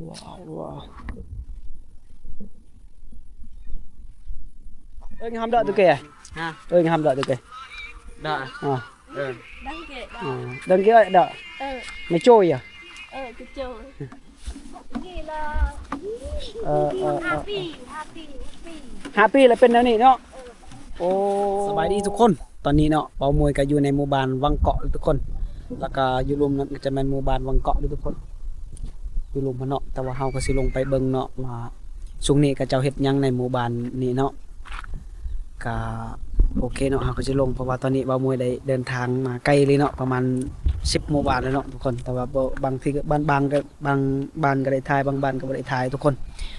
Wow, wow. Ơ, ngam đọ tụi kìa. Hả? Ơ, ngam đọ tụi kìa. Đọ. Ờ. Ờ. Đăng ký đọ. Ờ. Đăng ký đọ. Ờ. Mày trôi à? Ờ, cái trôi. Gila. Ờ, ờ, ờ, ờ. Happy, happy, happy. Happy là bên đó nè, nó. Ờ. ໂອ້ ສະບາຍດີທຸກຄົນ. ຕອນນີ້ເນາະ ເບົາມວຍກໍຢູ່ໃນໝູ່ບ້ານວັງເກາະທຸກຄົນ ແລ້ວກໍຢູ່ລຸ່ມນັ້ນກໍຈະແມ່ນໝູ່ບ້ານວັງເກາະເດີທຸກຄົນ ຢູ່ລຸ່ມຫັ້ນເນາະ. ແຕ່ວ່າເຮົາກໍຊິລົງໄປເບິ່ງເນາະວ່າຊ່ວງນີ້ເຂົາເຈົ້າເຮັດຫຍັງໃນໝູ່ບ້ານນີ້ເນາະ. ກໍໂອເຄເນາະ ເຮົາກໍຊິລົງ ເພາະວ່າຕອນນີ້ເບົາມວຍໄດ້ເດີນທາງມາໄກເລີຍເນາະ ປະມານສິບໝູ່ບ້ານແລ້ວເນາະທຸກຄົນ. ແຕ່ວ່າບໍ່ ບາງທີກໍ ບາງ ບາງກໍ ບາງບ້ານກໍໄດ້ຖ່າຍ ບາງບ້ານກໍບໍ່ໄດ້ຖ່າຍທຸກຄົນ.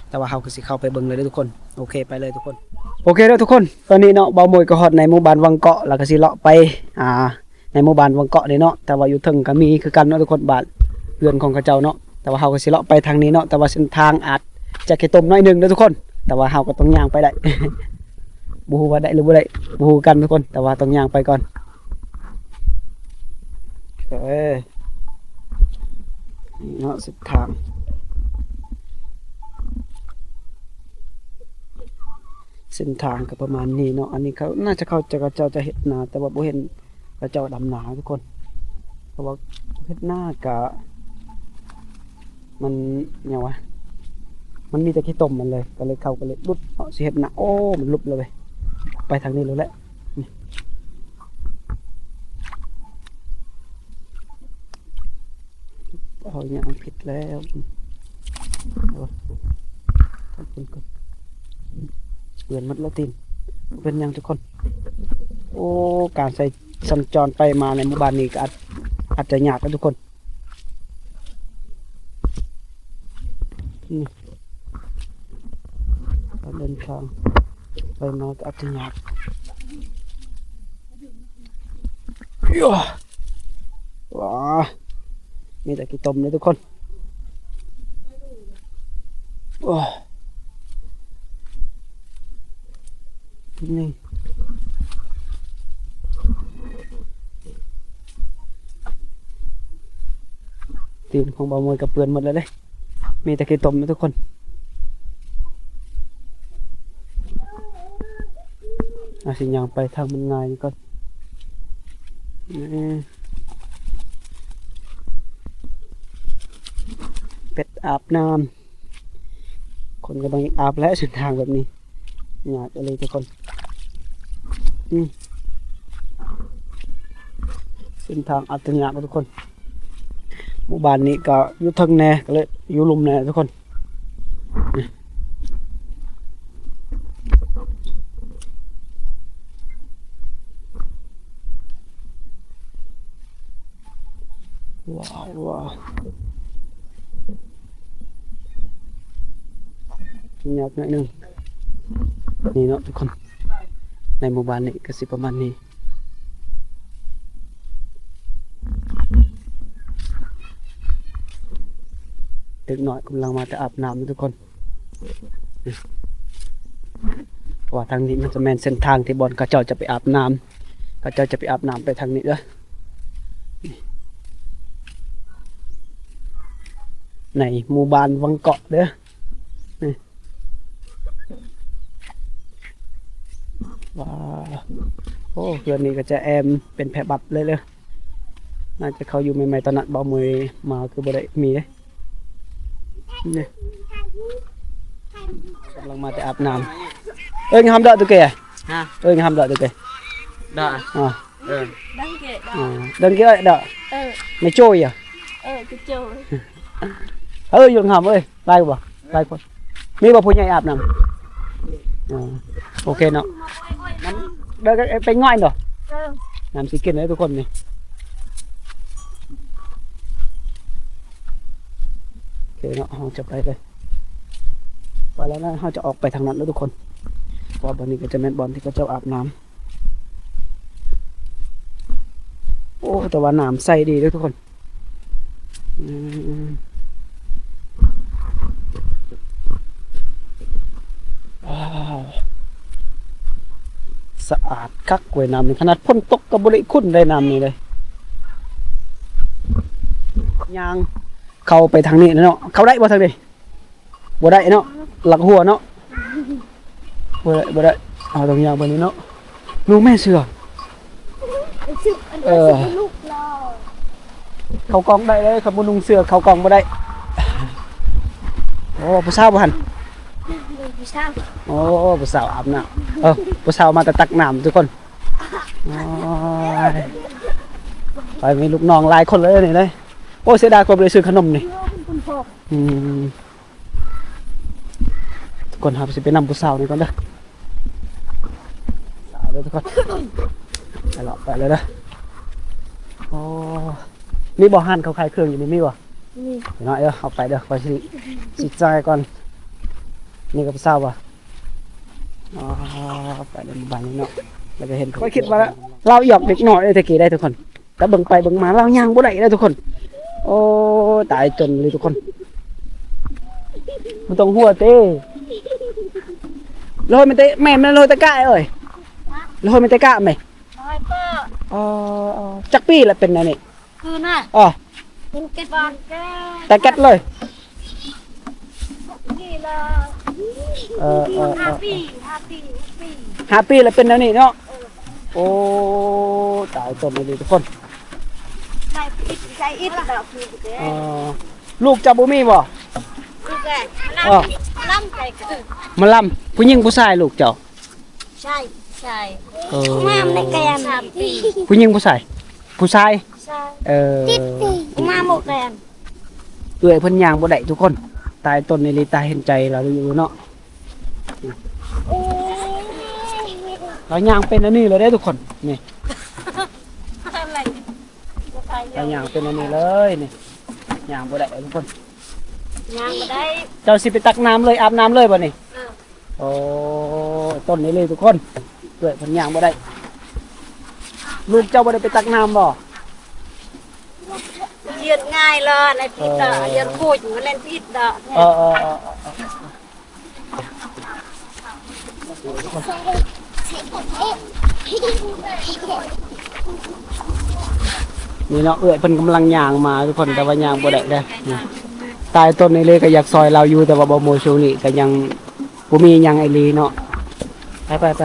ແຕ່ວ່າເຮົາກໍຊິເຂົ້າໄປເບິ່ງເລີຍເດີທຸກຄົນ. ໂອເຄ ໄປເລີຍທຸກຄົນ. ໂອເຄເດີທຸກຄົນ ຕອນນີ້ເນາະ ເບົາມວຍກໍຮອດໃນໝູ່ບ້ານວັງເກາະ ແລ້ວກໍຊິເລາະໄປ ອ່າ ໃນໝູ່ບ້ານວັງເກາະນີ້ເນາະ. ແຕ່ວ່າຢູ່ເທິງກໍມີຄືກັນເນາະທຸກຄົນ ບ້ານເຮືອນຂອງເຂົາເຈົ້າເນາະ. ແຕ່ວ່າເຮົາກໍຊິເລາະໄປທາງນີ້ເນາະ ແຕ່ວ່າເສັ້ນທາງອາດຈະຂີ້ຕົມໜ້ອຍໜຶ່ງເດີທຸກຄົນ. ແຕ່ວ່າເຮົາກໍຕ້ອງຍ່າງໄປໄດ້ ບໍ່ຮູ້ວ່າໄດ້ຫຼືບໍ່ໄດ້ ບໍ່ຮູ້ຄືກັນທຸກຄົນ ແຕ່ວ່າຕ້ອງຍ່າງໄປກ່ອນ. ເອີ ນີ້ເນາະ ເສັ້ນທາງ ເສັ້ນທາງກໍປະມານນີ້ເນາະ. ອັນນີ້ເຂົາ ໜ້າຈະເຂົາ ເຂົາເຈົ້າຈະເຮັດນາ ແຕ່ວ່າບໍ່ເຫັນເຂົາເຈົ້າດຳນາທຸກຄົນ ເພາະວ່າເຮັດນາກະ ມັນຫຍັງວະ ມັນມີແຕ່ຂີ້ຕົມມັນເລີຍ ກໍເລີຍເຂົາກໍເລີຍຫຼຸດເນາະ ຊິເຮັດນາ. ໂອ້ ມັນຫຼຸດແລ້ວເວີຍ ໄປທາງນີ້ໂລດແຫຼະ. ນີ້ ເຮົາຍ່າງຜິດແລ້ວ ໂອ້ຍ ຂອບຄຸນກ່ອນ ເປື້ອນໝົດແລ້ວຕີນ. ບໍ່ເປັນຫຍັງທຸກຄົນ. ໂອ້ ການໃຊ້ສັນຈອນໄປມາໃນໝູ່ບ້ານນີ້ກໍອາດ ອາດຈະຍາກເດີທຸກຄົນ. ນີ້ ການເດີນທາງໄປມາກໍອາດຈະຍາກ. ວ້າ ມີແຕ່ຂີ້ຕົມເດີທຸກຄົນ. ໂອ້ຍ ນີ້ ຕີນຂອງບ່າວມວຍກໍເປື້ອນໝົດແລ້ວເດ້ ມີແຕ່ຂີ້ຕົມເນາະທຸກຄົນ. ອາ ຊິຍ່າງໄປທາງມັນງ່າຍກ່ອນ. ເປັດອາບນ້ຳ ຄົນກໍຕ້ອງອາບແຫຼະ ເສັ້ນທາງແບບນີ້ ຍາກອີ່ຫຼີທຸກຄົນ. ອືມ ເສັ້ນທາງອາດຈະຍາກທຸກຄົນ. ໝູ່ບ້ານນີ້ກໍຢູ່ເທິງແດ່ ກໍເລີຍຢູ່ລຸ່ມແດ່ທຸກຄົນ. ວ້າວ ວ້າວ ຍາກໜ້ອຍໜຶ່ງ. ນີ້ເນາະທຸກຄົນ ໃນໝູ່ບ້ານນີ້ກໍຊິປະມານນີ້. ເດັກນ້ອຍກຳລັງມາແຕ່ອາບນ້ຳທຸກຄົນ. ເພາະວ່າທາງນີ້ມັນຈະແມ່ນເສັ້ນທາງທີ່ບ່ອນເຂົາເຈົ້າຈະໄປອາບນ້ຳ ເຂົາເຈົ້າຈະໄປອາບນ້ຳໄປທາງນີ້ເດີ ໃນໝູ່ບ້ານວັງເກາະເດີ. ວ້າວ ໂອ້ ເຮືອນນີ້ກໍຈະແອ້ມເປັນແພບັດເລີຍເດີ. ໜ້າຈະເຂົາຢູ່ໃໝ່ໆ ຕອນນັ້ນບ່າວມວຍມາຄືບໍ່ໄດ້ມີເດ້. ນີ້ ກຳລັງມາແຕ່ອາບນ້ຳ. Ơi, ngam đọ tụi kìa. Hả? Ơi, ngam đọ tụi kìa. Đọ. Ờ. Ờ. Đăng ký đọ. Ờ. Đăng ký đọ. Ờ. Mày trôi à? Ờ, cái trôi. Ơi, vô ngam ơi. ໄດ້ບໍ່? ໄດ້ບໍ່? ມີບໍ່ຜູ້ໃຫຍ່ອາບນ້ຳ? ອໍ ໂອເຄເນາະ ນ້ຳ ເດີ ໄປງ່ອຍເນາະ ນ້ຳຊິກິນເດີທຸກຄົນນີ້. ໂອເຄເນາະ ເຮົາຈະໄປເລີຍ ໄປແລ້ວນະ ເຮົາຈະອອກໄປທາງນັ້ນເດີທຸກຄົນ ເພາະວ່າບ່ອນນີ້ກໍຈະແມ່ນບ່ອນທີ່ເຂົາເຈົ້າອາບນ້ຳ. ໂອ້ ແຕ່ວ່ານ້ຳໃສດີເດີທຸກຄົນ. ອືມ ວ້າວ ສະອາດຄັກເວີຍ ນ້ຳນີ້ ຂະໜາດຝົນຕົກກໍບໍ່ໄດ້ຂຸ່ນໄດ້ນ້ຳນີ້ເລີຍ. ຍ່າງເຂົ້າໄປທາງນີ້ເນາະ ເຂົ້າໄດ້ບໍ່ທາງນີ້? ບໍ່ໄດ້ເນາະ ຫຼັກຫົວເນາະ ບໍ່ໄດ້ ບໍ່ໄດ້ ເຮົາຕ້ອງຍ່າງໄປນີ້ເນາະ. ນຸ່ງແມ່ເສື້ອ ເອີ ເຂົ້າກ່ອງໄດ້ເລີຍ ຄັນບໍ່ນຸ່ງເສື້ອເຂົ້າກ່ອງບໍ່ໄດ້. ໂອ້ ຜູ້ສາວບໍ່ຫັ້ນ? ຜູ້ສາວ ໂອ້ ຜູ້ສາວອາບນ້ຳ ເອີ ຜູ້ສາວມາແຕ່ຕັກນ້ຳທຸກຄົນ. ໂອ້ຍ ໄປ ມີລູກນ້ອງຫຼາຍຄົນເລີຍນີ້ເດ້. ໂອ້ ເສຍດາຍກວ່າບໍ່ໄດ້ຊື້ຂະໜົມນີ້. ອືມ ທຸກຄົນ ເຮົາຊິໄປນຳຜູ້ສາວນີ້ກ່ອນເດີ ສາວເດີທຸກຄົນ ໄປເລາະໄປເລີຍເດີ. ໂອ້ ມີບໍ່ຮ້ານເຂົາຂາຍເຄື່ອງຢູ່ນີ້ ມີບໍ່? ມີເນາະ. ເອີ ເຮົາໄປເດີ ຂ້ອຍຊິ ຊິຈ່າຍກ່ອນ. ນີ້ກໍຜູ້ສາວບໍ່? ອໍ ໄປເດີໝູ່ບ້ານນີ້ເນາະ ແລ້ວກໍເຫັນ ຂ້ອຍຄິດວ່າລາວຢອກເດັກນ້ອຍເດ້ ແຕ່ກີ້ໄດ໋ທຸກຄົນ. ແຕ່ເບິ່ງໄປເບິ່ງມາລາວຍ່າງບໍ່ໄດ້ເດ້ທຸກຄົນ. ໂອ້ ຕາຍຈົນເລີຍທຸກຄົນ ບໍ່ຕ້ອງຫົວເຕ. ລະໂຫຍແມ່ນແຕ່ ແມ່ນ ລະໂຫຍແຕ່ກະເອີຍ ລະໂຫຍແມ່ນແຕ່ກະແມ່. ອໍ ຈັກປີລະເປັນແນວນີ້? ຄືນະ ອໍ ເປັນແກັດ ແຕ່ແກັດເລີຍ. ເອີ ເອີ ເອີ ຫ້າປີ ຫ້າປີ ຫົກປີ ຫ້າປີລະເປັນແນວນີ້ເນາະ. ເອີ ໂອ້ ຕາຍຕົວນີ້ເລີຍທຸກຄົນ. ໃສ່ອິດ ໃສ່ອິດດອກ. ອໍ ລູກເຈົ້າບໍ່ມີບໍ່? ລູກແກ ມາລຳ ມາລຳໃສ່ ມາລຳ. ຜູ້ຍິງຜູ້ຊາຍລູກເຈົ້າ? ຊາຍ ຊາຍ. ເອີ ມາໃນແກນ ຫ້າປີ. ຜູ້ຍິງຜູ້ຊາຍ? ຜູ້ຊາຍ. ຊາຍ ເອີ ມາໝົດແລ້ວ. ເອື້ອຍເພິ່ນຍ່າງບໍ່ໄດ້ທຸກຄົນ ຕາຍຕົນອີ່ຫຼີ ຕາເຫັນໃຈລາວຢູ່ເນາະ. ລາວຍ່າງເປັນອັນນີ້ເລີຍເດ້ທຸກຄົນ ນີ້ ລາວຍ່າງເປັນອັນນີ້ເລີຍນີ້ ຍ່າງບໍ່ໄດ້ທຸກຄົນ ຍ່າງບໍ່ໄດ້. ເຈົ້າຊິໄປຕັກນ້ຳເລີຍ ອາບນ້ຳເລີຍບໍ່ນີ້? ເອີ ໂອ້ ຕົນນີ້ເລີຍທຸກຄົນ ເອື້ອຍເພິ່ນຍ່າງບໍ່ໄດ້. ລູກເຈົ້າບໍ່ໄດ້ໄປຕັກນ້ຳບໍ່? ລຽນງ່າຍເລີຍ ໃນພິດດອກ ເອີ ລຽນຄູດມັນແລ່ນຜິດດອກ. ເອີ ເອີ ເອີ ເອີ ນີ້ເນາະ ເອື້ອຍເພິ່ນກຳລັງຍ່າງມາທຸກຄົນ ແຕ່ວ່າຍ່າງບໍ່ໄດ້ເດ້. ຕາຍຕົນນີ້ເລີຍ ກໍຢາກຊ່ອຍລາວຢູ່ ແຕ່ວ່າບໍ່ມີ ຊ່ວງນີ້ກໍຍັງ ບໍ່ມີຫຍັງອີ່ຫຼີເນາະ. ໄປ ໄປ ໄປ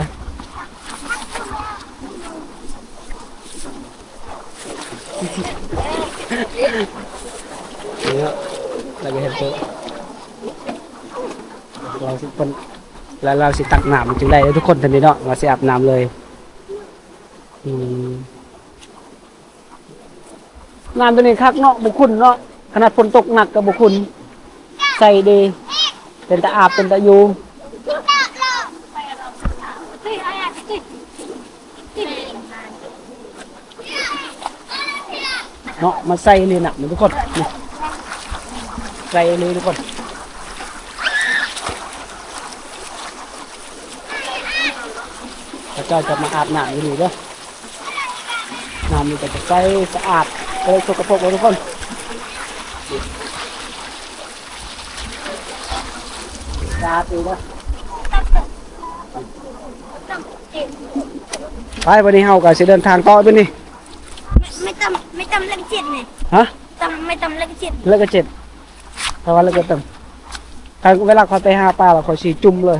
ນີ້ເນາະ ລາວກໍເຮັດໂຕ ລາວຊິເພິ່ນ ລາວ ລາວຊິຕັກນ້ຳຈຶ່ງໄດ້ເດີທຸກຄົນ ຕອນນີ້ເນາະ ລາວຊິອາບນ້ຳເລີຍ. ອືມ ນ້ຳໂຕນີ້ຄັກເນາະ ບໍ່ຂຸ່ນເນາະ ຂະໜາດຝົນຕົກໜັກກໍບໍ່ຂຸ່ນ ໃສດີ ເປັນຕາອາບ ເປັນຕາຢູ່ເນາະ. ມາໃສ່ເລີຍນະທຸກຄົນ ນີ້ ໃສ່ເລີຍທຸກຄົນ. ເຂົາເຈົ້າຈະມາອາບນ້ຳຢູ່ນີ້ເດີ. ນ້ຳນີ້ກໍຈະໃສສະອາດ ບໍ່ໄດ້ສົກກະປົກເລີຍທຸກຄົນ ສະອາດດີເດີ. ໄປ ບັດນີ້ເຮົາກໍຊິເດີນທາງຕໍ່ບັດນີ້. ໄມ່ ໄມ່ຕຳ ໄມ່ຕຳເລກເຈັດນີ້ ຮະ? ຕຳ ໄມ່ຕຳເລກເຈັດ ເລກເຈັດ ແປວ່າເລກເຈັດຕຳ. ຄັນເວລາຂ້ອຍໄປຫາປາແລ້ວ ຂ້ອຍຊິຈຸ່ມເລີຍ.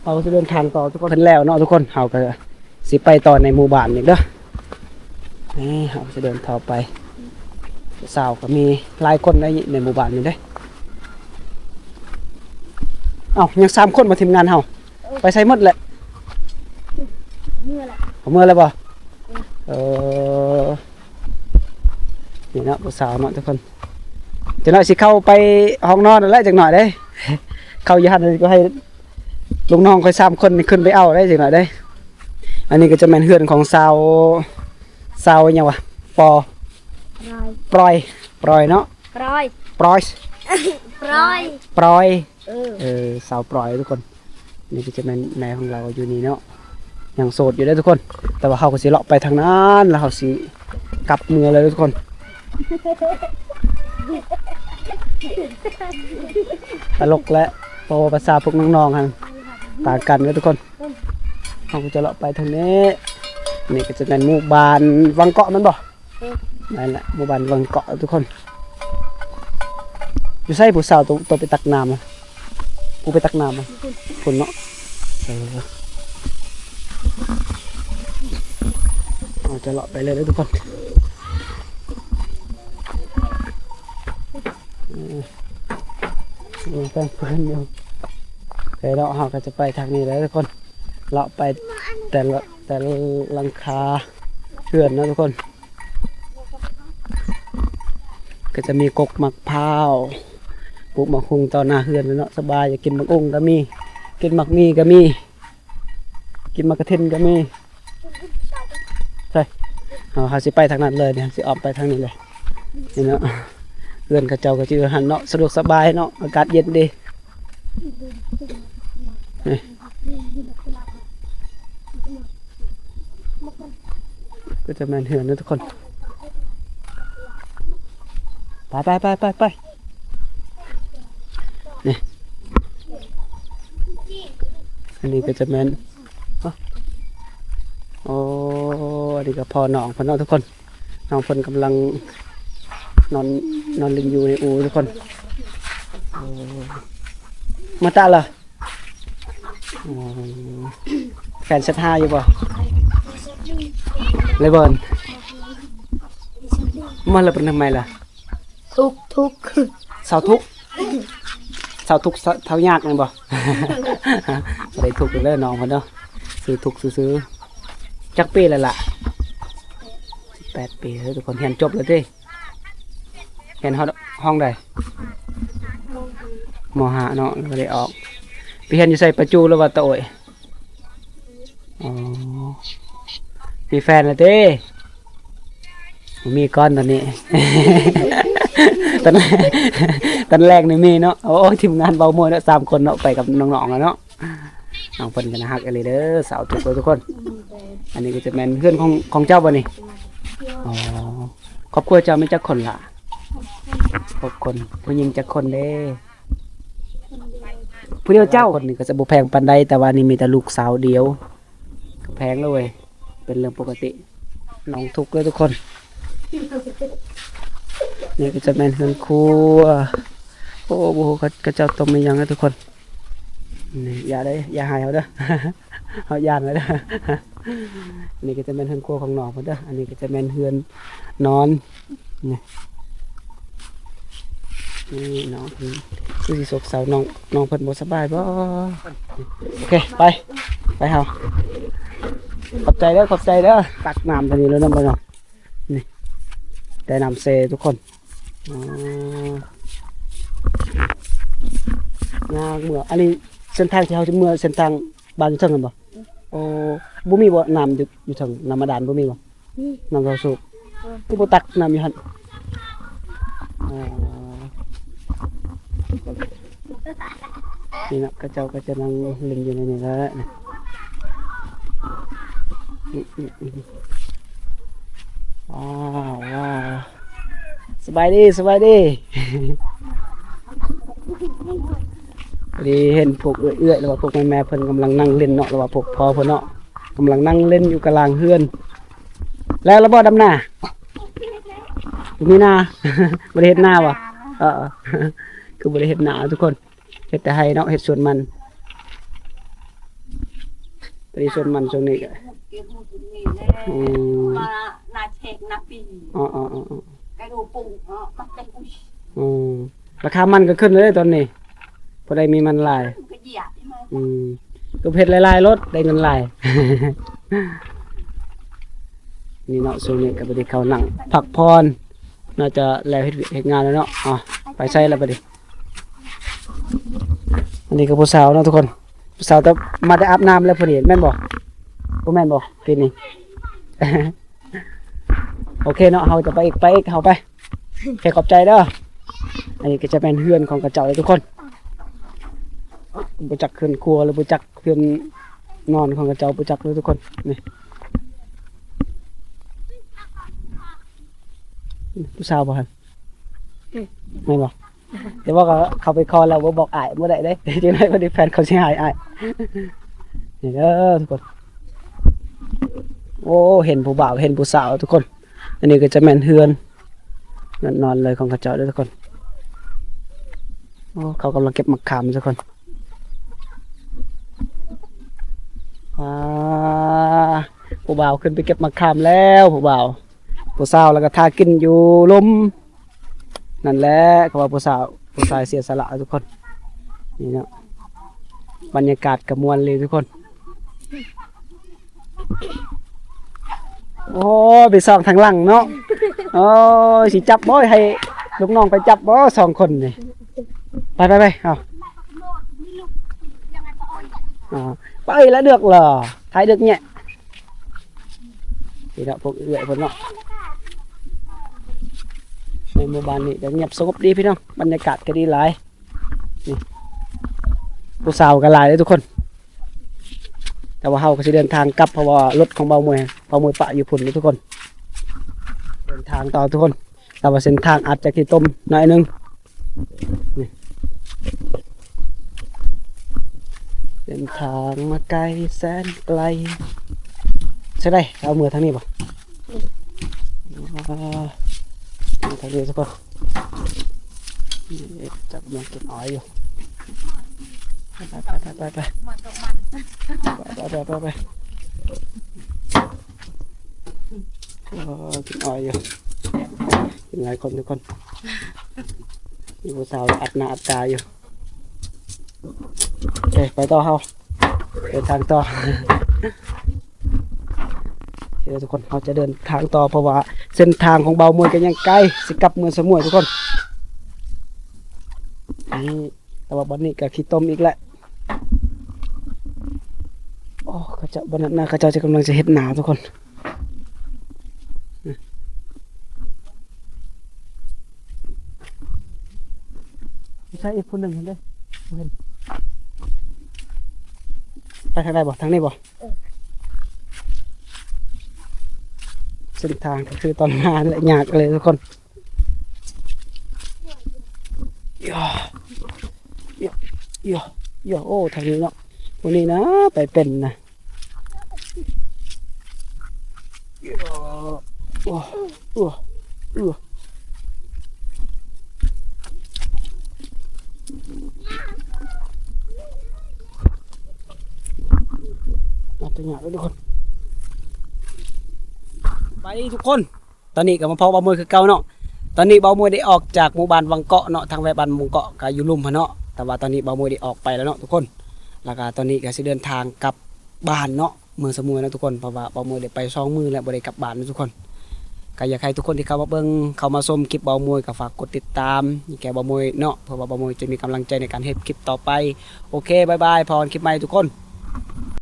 ເຮົາຊິເດີນທາງຕໍ່ທຸກຄົນ ເພິ່ນແລ້ວເນາະທຸກຄົນ ເຮົາກໍຊິໄປຕໍ່ໃນໝູ່ບ້ານອີກເດີ. ນີ້ເຮົາຊິເດີນຕໍ່ໄປ ສາວກໍມີຫຼາຍຄົນໃນ ໃນໝູ່ບ້ານນີ້ເດ້. ເອົ້າ ຍັງສາມຄົນບໍ່ ທີມງານເຮົາ ເອີ ໄປໃສໝົດແຫຼະ? ເມືອແລ້ວ ເມືອແລ້ວບໍ່? ເອີ ເອີ ນີ້ເນາະ ຜູ້ສາວເນາະທຸກຄົນ. ຈັກໜ້ອຍຊິເຂົ້າໄປຫ້ອງນອນນັ້ນແຫຼະ ຈັກໜ້ອຍເດ້ ເຂົ້າຢູ່ຫັ້ນກໍໃຫ້ລູກນ້ອງຂ້ອຍສາມຄົນນີ້ຂຶ້ນໄປເອົາໄດ້ ຈັກໜ້ອຍເດ້. ອັນນີ້ກໍຈະແມ່ນເຮືອນຂອງສາວ ສາວຫຍັງວະ ປອ ປອຍ ປອຍ ປອຍເນາະ ປອຍ ປອຍ ປອຍ ປອຍ ເອີ ເອີ ສາວປອຍທຸກຄົນ. ນີ້ກໍຈະແມ່ນແມ່ຂອງລາວຢູ່ນີ້ເນາະ ຍັງໂສດຢູ່ເດ້ທຸກຄົນ. ແຕ່ວ່າເຮົາກໍຊິເລາະໄປທາງນັ້ນ ແລ້ວເຮົາຊິກັບເມືອເລີຍທຸກຄົນ. ຕະຫຼົກແຫຼະ ເພາະວ່າພາສາພວກນ້ອງໆຫັ້ນຕ່າງກັນເດ້ທຸກຄົນ. ເຮົາກໍຈະເລາະໄປທາງນີ້. ນີ້ກໍຈະແມ່ນໝູ່ບ້ານວັງເກາະແມ່ນບໍ່? ເອີ ນັ້ນແຫຼະ ໝູ່ບ້ານວັງເກາະທຸກຄົນ. ຢູ່ໃສຜູ້ສາວໂຕ ໂຕໄປຕັກນ້ຳນະ? ຜູ້ໄປຕັກນ້ຳນະ? ພຸ້ນເນາະ. ເອີ ເຮົາຈະເລາະໄປເລີຍເດີທຸກຄົນ. ເອີ ມີແປ້ງເພິ່ນຢູ່. ໂອເຄເນາະ ເຮົາກໍຈະໄປທາງນີ້ແຫຼະທຸກຄົນ. ເລາະໄປແຕ່ລະ ແຕ່ລະຫຼັງຄາເຮືອນເນາະທຸກຄົນ. ກໍຈະມີກົກໝາກພ້າວ ປູກໝາກຫຸ່ງຕໍ່ໜ້າເຮືອນເນາະ. ສະບາຍ ຢາກກິນໝາກຫຸ່ງກໍມີ ກິນໝາກໝີ່ກໍມີ ກິນໝາກກະເທັນກໍມີ. ໃຊ່ ເຮົາ ເຮົາຊິໄປທາງນັ້ນເລີຍນີ້ ຊິອ້ອມໄປທາງນີ້ເລີຍ. ນີ້ເນາະ ເຮືອນເຂົາເຈົ້າກໍຊິຢູ່ຫັ້ນເນາະ. ສະດວກສະບາຍເນາະ ອາກາດເຢັນດີ. ນີ້ ກໍຈະແມ່ນເຮືອນເນາະທຸກຄົນ. ໄປ ໄປ ໄປ ໄປ ໄປ. ນີ້ ອັນນີ້ກໍຈະແມ່ນ ໂອ້ ອັນນີ້ກໍພໍ່ນ້ອງເພິ່ນເນາະທຸກຄົນ. ນ້ອງເພິ່ນກຳລັງນອນ ນອນຫຼິ້ນຢູ່ໃນອູ່ທຸກຄົນ. ໂອ້ ມາຕະລະ. ໂອ້ ແຟນແຊັດຫາຢູ່ບໍ່? ເລີຍເບິ່ນ ມາລະເປັນທຳໄມລະ? ທຸກ ທຸກ ເຊົາທຸກ ເຊົາທຸກ ເຊົາຍາກແມ່ນບໍ່? ບໍ່ໄດ້ທຸກເດີນ້ອງເພິ່ນເນາະ ຊື່ທຸກຊື່ໆ. ຈັກປີແລ້ວລະ? ສິບແປດປີເດີທຸກຄົນ. ຮຽນຈົບແລ້ວຕິ? ຮຽນຮອດຫ້ອງໃດ? ມໍຫ້າເນາະ ຍັງບໍ່ໄດ້ອອກ. ໄປຮຽນຢູ່ໃສ ປະຈູ ຫຼືວ່າຕະໂອຍ? ອໍ ມີແຟນແລ້ວຕິ? ບໍ່ມີກ່ອນຕອນນີ້ ຕອນ ຕອນແລກນີ້ມີເນາະ. ໂອ້ຍ ທີມງານເບົາມວຍເນາະ ສາມຄົນເນາະ ໄປກັບນ້ອງໆເນາະ. ນ້ອງເພິ່ນກໍໜ້າຮັກອີ່ຫຼີເດີ ສາວທຸກຄົນ. ອັນນີ້ກໍຈະແມ່ນເຮືອນຂອງ ຂອງເຈົ້າບໍ່ນີ້? ອໍ ຄອບຄົວເຈົ້າມີຈັກຄົນລະ? ຫົກຄົນ. ຜູ້ຍິງຈັກຄົນເດ້? ຜູ້ດຽວເຈົ້າ. ຄົນນີ້ກໍຈະບໍ່ແພງປານໃດ ແຕ່ວ່ານີ້ມີແຕ່ລູກສາວດຽວ ກໍແພງແລ້ວເວີຍ ເປັນເລື່ອງປົກກະຕິ. ນ້ອງທຸກເດີທຸກຄົນ. ນີ້ກໍຈະແມ່ນເຮືອນຄົວ. ໂອ້ ບໍ່ຮູ້ເຂົາ ເຂົາເຈົ້າຕົ້ມອີ່ຫຍັງເດີທຸກຄົນ. ນີ້ ຢ່າເດີ ຢ່າໃຫ້ເຮົາເດີ ເຮົາຢ້ານເດີ. ອັນນີ້ກໍຈະແມ່ນເຮືອນຄົວຂອງນ້ອງເພິ່ນເດີ. ອັນນີ້ກໍຈະແມ່ນເຮືອນນອນ. ນີ້ ນີ້ນ້ອງເພິ່ນຄືຊິໂສກເສົ້າ. ນ້ອງ ນ້ອງເພິ່ນບໍ່ສະບາຍບໍ່? ໂອເຄ ໄປ ໄປເຮົາ. ຂອບໃຈເດີ ຂອບໃຈເດີ. ຕັກນ້ຳຕົວນີ້ເລີຍເນາະ ບໍ່ເນາະ. ນີ້ ໄດ້ນ້ຳເຊທຸກຄົນ. ອໍ ຍ່າງເມືອ ອັນນີ້ເສັ້ນທາງທີ່ເຮົາຊິເມືອ ເສັ້ນທາງບ້ານຢູ່ເທິງຫັ້ນບໍ່? ໂອ້ ບໍ່ມີບໍ່ ນ້ຳຢູ່ ຢູ່ເທິງ ນ້ຳບາດານບໍ່ມີບໍ່? ອືມ ນ້ຳເຊົາສູບ. ເອີ ຄືບໍ່ຕັກນ້ຳຢູ່ຫັ້ນ? ອໍ ນີ້ນະ ເຂົາເຈົ້າກໍຈະນັ່ງຫຼິ້ນຢູ່ໃນນີ້ແຫຼະ. ອືມ ອືມ ອືມ ວ້າວ ວ້າວ. ສະບາຍດີ ສະບາຍດີ. ພໍດີເຫັນພວກເອື້ອຍໆ ຫຼືວ່າພວກແມ່ໆ ເພິ່ນກຳລັງນັ່ງຫຼິ້ນເນາະ ຫຼືວ່າພວກພໍ່ເພິ່ນເນາະ ກຳລັງນັ່ງຫຼິ້ນຢູ່ກະລາງເຮືອນ. ແລ້ວລະບໍ່ດຳນາ? ບໍ່ມີນາ? ບໍ່ໄດ້ເຮັດນາບໍ່? ເອີ ຄືບໍ່ໄດ້ເຮັດນາທຸກຄົນ. ເຮັດແຕ່ໄຮ່ເນາະ ເຮັດສວນມັນ. ພໍດີສວນມັນຊ່ວງນີ້ກໍ ອືມ ນາແຂກນາປີ ອໍໆໆໆ ໄກ່ດູປຸງເນາະ ມັນເປັນອຸຍ ອືມ ລາຄາມັນກໍຂຶ້ນເລີຍຕອນນີ້ ພໍໄດ້ມີມັນຫຼາຍ ມັນກໍຢຽບອີກ ອືມ ກໍເຮັດຫຼາຍໆໂລດ ໄດ້ເງິນຫຼາຍ. ນີ້ເນາະ ຊ່ວງນີ້ກໍພໍດີເຂົານັ່ງພັກຜ່ອນ ໜ້າຈະແລ້ວເຮັດວຽກເຮັດງານແລ້ວເນາະ. ອ່າ ໄປໃສລະບັດນີ້? ອັນນີ້ກໍຜູ້ສາວເນາະທຸກຄົນ ຜູ້ສາວແຕ່ມາແຕ່ອາບນ້ຳແລ້ວຜູ້ນີ້ ແມ່ນບໍ່? ບໍ່ແມ່ນບໍ່? ທີ່ນີ້ ໂອເຄເນາະ ເຮົາຈະໄປອີກ ໄປອີກ ເຮົາໄປ. ໂອເຄ ຂອບໃຈເດີ. ອັນນີ້ກໍຈະແມ່ນເຮືອນຂອງເຂົາເຈົ້າເລີຍທຸກຄົນ ບໍ່ຈັກເຮືອນຄົວ ຫຼືບໍ່ຈັກເຮືອນນອນຂອງເຂົາເຈົ້າ ບໍ່ຈັກເລີຍທຸກຄົນ. ນີ້ ຜູ້ສາວບໍ່ຫັ້ນ? ອືມ ແມ່ນບໍ່? ແຕ່ວ່າກໍເຂົ້າໄປຂໍແລ້ວບໍ່ບອກອ້າຍບໍ່ໄດ້ເດ້ ຈັ່ງໃດບໍ່ໄດ້ແຟນເຂົາຊິຫາຍອ້າຍ. ນີ້ເດີທຸກຄົນ ໂອ້ ເຫັນຜູ້ບ່າວເຫັນຜູ້ສາວທຸກຄົນ. ອັນນີ້ກໍຈະແມ່ນເຮືອນ ເຮືອນນອນເລີຍຂອງເຂົາເຈົ້າເດີທຸກຄົນ. ໂອ້ ເຂົາກຳລັງເກັບໝາກຂາມທຸກຄົນ. ອ່າ ຜູ້ບ່າວຂຶ້ນໄປເກັບໝາກຂາມແລ້ວ ຜູ້ບ່າວ. ຜູ້ສາວລະກະຖ້າກິນຢູ່ລຸ່ມ. ນັ້ນແຫຼະ ເຂົາວ່າຜູ້ສາວ ຜູ້ຊາຍເສຍສະຫຼະທຸກຄົນ. ນີ້ເນາະ ບັນຍາກາດກະມ່ວນເລີຍທຸກຄົນ. ໂອ້ຍ ໄປສ່ອງທາງຫຼັງເນາະ. ໂອ້ຍ ຊິຈັບບໍ່ ໃຫ້ລູກນ້ອງໄປຈັບບໍ່ ສອງຄົນນີ້. ໄປ ໄປ ໄປ ເອົາ ອ່າ ໄປລະເດືອກລະ ທ້າຍເດືອກແຍະ. ນີ້ເນາະ ພວກເອື້ອຍເພິ່ນເນາະ ໃນໝູ່ບ້ານນີ້ກະງຽບສະຫງົບດີພີ່ນ້ອງ ບັນຍາກາດກະດີຫຼາຍ. ນີ້ ຜູ້ສາວກະຫຼາຍເດ້ທຸກຄົນ ແຕ່ວ່າເຮົາກະຊິເດີນທາງກັບ ເພາະວ່າລົດຂອງເບົາມວຍ ເບົາມວຍປະຢູ່ພຸ້ນເດ້ທຸກຄົນ. ເດີນທາງຕໍ່ທຸກຄົນ ແຕ່ວ່າເສັ້ນທາງອາດຈະຂີ້ຕົມໜ້ອຍໜຶ່ງ. ນີ້ ເສັ້ນທາງມາໄກແສນໄກ. ໃຊ່ໃດ ເອົາເມືອທາງນີ້ບໍ່? ອ່າ ທາງນີ້ຊະກ່ອນ. ຈັບແມງກິນອ້ອຍຢູ່. ໄປ ໄປ ໄປ ໄປ ໄປ ໄປ ໄປ ໄປ. ອໍ ກິນອ້ອຍຢູ່ ກິນຫຼາຍຄົນທຸກຄົນ. ມີຜູ້ສາວອັດໜ້າອັດຕາຢູ່. ເອີ ໄປຕໍ່ເຮົາ ເດີນທາງຕໍ່. ໂອເຄທຸກຄົນ ເຮົາຈະເດີນທາງຕໍ່ ເພາະວ່າເສັ້ນທາງຂອງເບົາມວຍກະຍັງໄກ ຊິກັບເມືອງສະໝວຍທຸກຄົນ. ນີ້ ແຕ່ວ່າບ່ອນນີ້ກະຂີ້ຕົມອີກແຫຼະ. ໂອ້ ເຂົາເຈົ້າ ບ່ອນນັ້ນນະ ເຂົາເຈົ້າຈະກຳລັງຈະເຮັດນາທຸກຄົນ. ໃສ່ອີກຜູ້ໜຶ່ງຫັ້ນເດ້ ບໍ່ເຫັນ. ໄປທາງໃດບໍ່? ທາງນີ້ບໍ່? ເອີ ເສັ້ນທາງກະຄືຕອນມາຫັ້ນແຫຼະ ຍາກເລີຍທຸກຄົນ. ໂອ້ ທາງນີ້ເນາະ ຜູ້ນີ້ນະ ໄປເປັນນະ. ໂອ້ ໂອ້ ໂອ້ ອາດຈະຍາກເດ້ທຸກຄົນ. ໄປທຸກຄົນ. ຕອນນີ້ກະມາພໍ້ເບົາມວຍຄືເກົ່າເນາະ. ຕອນນີ້ເບົາມວຍໄດ້ອອກຈາກໝູ່ບ້ານວັງເກາະເນາະ ທາງແວະບ້ານມົງເກາະກະຢູ່ລຸ່ມຫັ້ນເນາະ. ແຕ່ວ່າຕອນນີ້ເບົາມວຍໄດ້ອອກໄປແລ້ວເນາະທຸກຄົນ. ລະກະຕອນນີ້ກະຊິເດີນທາງກັບບ້ານເນາະ ເມືອງສະໝວຍເນາະທຸກຄົນ. ເພາະວ່າເບົາມວຍໄດ້ໄປສອງມື້ແລ້ວ ບໍ່ໄດ້ກັບບ້ານເນາະທຸກຄົນ. ກະຢາກໃຫ້ທຸກຄົນທີ່ເຂົ້າມາເບິ່ງ ເຂົ້າມາຊົມຄລິບເບົາມວຍ ກະຝາກກົດຕິດຕາມໃຫ້ແກ່ເບົາມວຍເນາະ ເພື່ອວ່າເບົາມວຍຈະມີກຳລັງໃຈໃນການເຮັດຄລິບຕໍ່ໄປ. ໂອເຄ ບາຍບາຍ ພໍ້ກັນຄລິບໃໝ່ທຸກຄົນ.